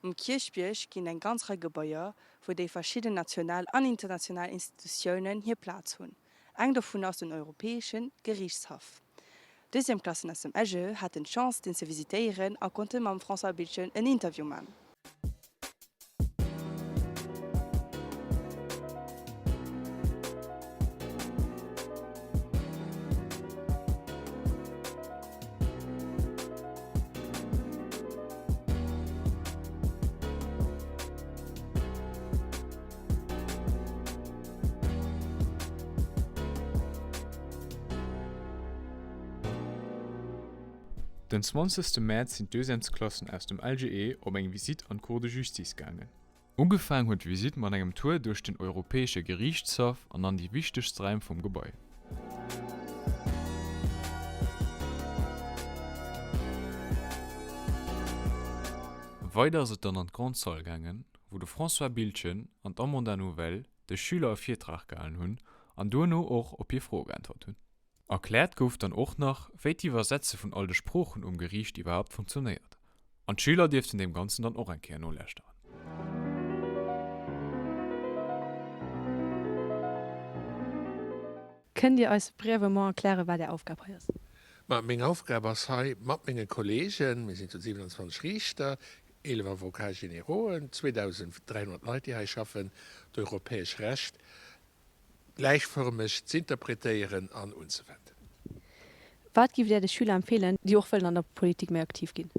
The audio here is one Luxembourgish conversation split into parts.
Um Kierchbierg ginn eng ganz Rei Gebaier, wou déi verschidden national an international Institutiounen hir Plaz hunn. Eng dovun ass den Europäesche Geriichtshaff. Deuxièmesklassen aus dem LGE haten d'Chance, deen ze visitéieren a konnte mam François Biltgen en Interview man. Den 20 Mäerz sinn d'Deuxièmesklassen aus dem LGE op eng Visitt an d'Cour de Justice gaangen. Ugefaang huet d'Visitt mat engem Tour duerch den Europäesche Geriichtshaff an an déi wichtegst Räim vum Gebai. Weider ass et dann an d'Grande Salle gaangen, wou de François Biltgen an d'Amanda Nouvel de Schüler e Virtrag gehalen hunn an duerno och op hir Froe geäntwert hunn. Erkläert gouf dann och nach, wéi d'Iwwersetze vun all de Sproochen um Geriicht iwwerhaapt funktionéiert. An d'Schüler dierften deem Ganzen dann och eng Kéier nolauschteren. Kënnt Dir eis brièvement erklären, wat Är Aufgab hei ass? Ma meng Aufgab ass hei, mat menge Kollegen, mir sinn zu 27 Riichter, 11 Avocats générauxen, 2.300 Leit, déi hei schaffen, d'europäesch Recht gläichfërmeg z'interpretéieren an unzewenden. Wat giff Där de Schüler empfeelen, déi och wëllen an der Politik méi aktiv ginn?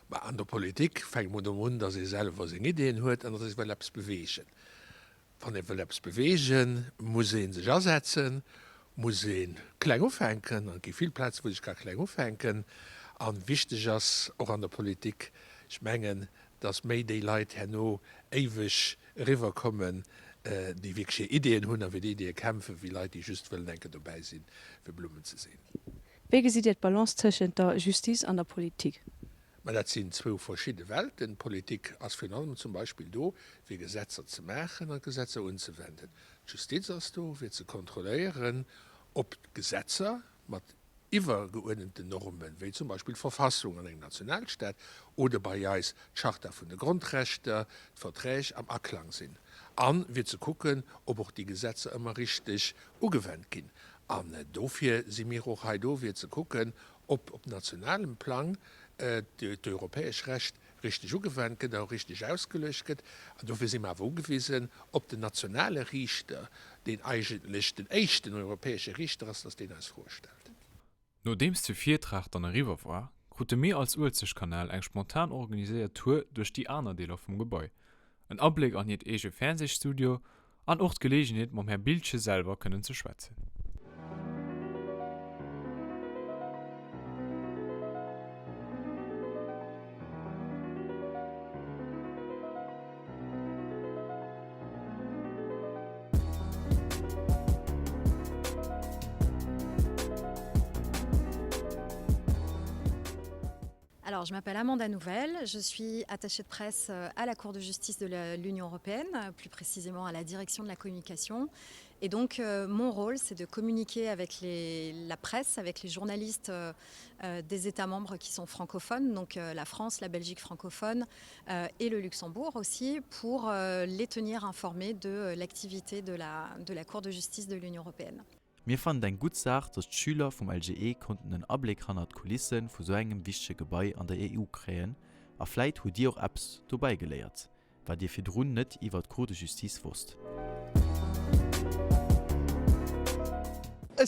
Ma an der Politik fänkt mol domat un, datt ee selwer seng Ideeën huet an datt ee wëll eppes beweegen. Wann ee wëll eppes beweegen, muss ee sech asetzen, muss ee kleng ufänken. An et gi vill Plazen, wou sech ka kleng ufänken. A wichteg ass och an der Politik, ech mengen, datt méi déi Leit herno éiweg eriwwer kommen, déi wierklech hir Ideeën hunn a fir déi Ideeë kämpfen, wéi Leit, déi just wëllen enke dobäi sinn, fir Blummen ze sinn. Wéi gesitt Dir d'Balance tëschent der Justiz an der Politik? Mä dat sinn zwou verschidde Welten. D'Politik ass virun allem zum Beispill do, fir Gesetzer ze maachen an d'Gesetzer unzewenden. D'Justiz ass do, fir ze kontrolléieren, ob d'Gesetzer mat iwwergeuerdenten Normen, wéi zum Beispill d'Verfassung an engem Nationalstaat oder bei eis d'Charta vun de Grondrechter, d'Verträg, am Aklang sinn, a fir ze kucken, ob och déi Gesetzer ëmmer richteg ugewennt ginn. An dofir si mir och hei do, fir ze kucken, ob op nationalem Plang d'europäesch Recht richteg ugewennt gëtt a och richteg ausgeluecht gëtt. An dofir si mer awer ugewisen op den nationale Riichter, deen eigentlech den éischten europäesche Riichter ass, dass deen eis Froe stellt. Nodeems de Virtrag dann eriwwer war, krute mir als Uelzechtkanal eng spontan organiséiert Tour duerch déi aner Deeler vum Gebai, en Abléck an hiert eege Fernsehstudio an och d'Geleegenheet mam Här Biltgen selwer kënnen ze schwätzen. Alors, je m'appelle Amanda Nouvel, je suis attachée de presse euh, à la Cour de justice de l'Union européenne, plus précisément à la direction de la communication. Et donc, euh, mon rôle, c'est de communiquer avec les, la presse, avec les journalistes euh, euh, des États membres qui sont francophones, donc euh, la France, la Belgique francophone euh, et le Luxembourg aussi, pour euh, les tenir informés de euh, l'activité de la, de la Cour de justice de l'Union européenne. Mir fannen et eng gutt Saach, datt d'Schüler vum LGE konnten en Abléck hannert d'Kulisse vu sou engem wichtege Gebai an der EU kréien a vläit hutt Dir och eppes dobäi geléiert, wat Dir virdrun net iwwer d'Cour de Justice wosst.